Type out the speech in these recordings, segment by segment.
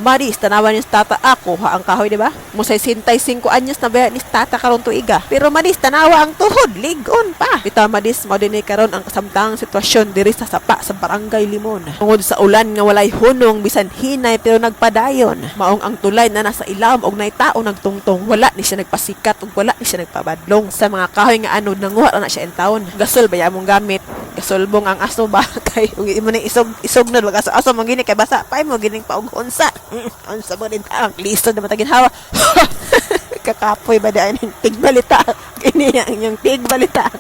Maris, tanawan ni tata ako ha ang kahoy, di ba? Mo 65 anyos na ba ni tata karon tuiga. Pero Madis, tanawa ang tuhod, ligon pa. Bitaw Madis, mao dinhi karon ang kasamtang sitwasyon diri sa sapa sa Barangay Limon. Tungod sa ulan nga walay hunong bisan hinay pero nagpadayon. Maong ang tulay na nasa ilawom og nay tao nagtungtong. Wala ni siya nagpasikat ug wala ni siya nagpabadlong. Sa mga kahoy nga anod nanguha ra na siya intawon. Gasol ba among gamit? Gasulbong ang aso ba kay ug imo ni isog isog na wag aso aso man gini kay basa pa mo gining paug unsa. Unsa mo din ang lisod naman tagin hawa. Kakapoy ba daan tigbalita. Kini ang inyong tigbalita.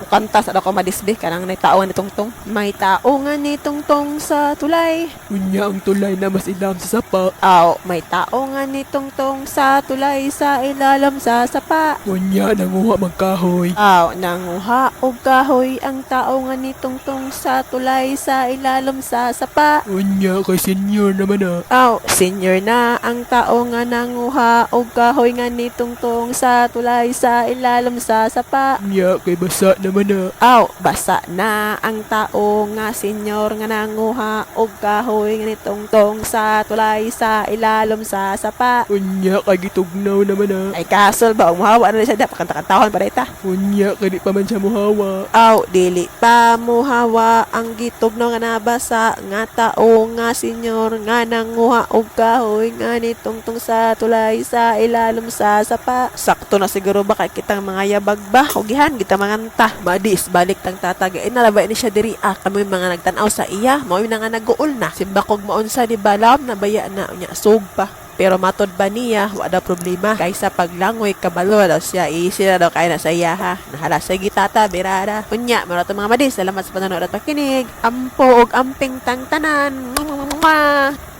Kanta sa dako madisbi kanang nay tao nga nitungtong. May tao nga nitungtong sa tulay. Unya ang tulay na mas ilam sa sapa. Aw, may tao nga nitungtong sa tulay sa ilalam sa sapa. Unya nanguha magkahoy. Aw, nanguha og kahoy ang tao nga nitungtong sa tulay sa ilalom sa sapa. Unya kay senior naman ah. Aw, senior na ang tao nga nanguha og kahoy nga nitungtong sa tulay sa ilalom sa sapa. Unya kay basa naman ah. Aw, basa na ang tao nga senior nga nanguha og kahoy nga nitungtong sa tulay sa ilalom sa sapa. Unya kay gitugnaw naman ah. Ay kasol ba, umuhawa na siya dapat kanta-kantahon pa ta. Unya kay di pa man siya muhawa. Aw, dili pa muhawa ang gitugnaw nga nabasa nga tao nga senyor nga nanguha og kahoy nga nitungtong sa tulay sa ilalom sa sapa. Sakto na siguro ba kay kitang mga yabag ba? Ugihan kita manganta. Madis, balik tang tatag. Eh, nalabay ni siya diri ah. Kami mga nagtan-aw sa iya. Mao na nga naguol na. Simbakog maunsa di balam na baya na unya sug pa. Pero matod ba niya, wala problema. Kaysa paglangoy, kabalo daw siya. Easy na daw kaya na sa iya ha. Nahala, sige tata, birada. Unya, mara mga madis. Salamat sa panonood at pakinig. Ampo og amping tang tanan. Mwah!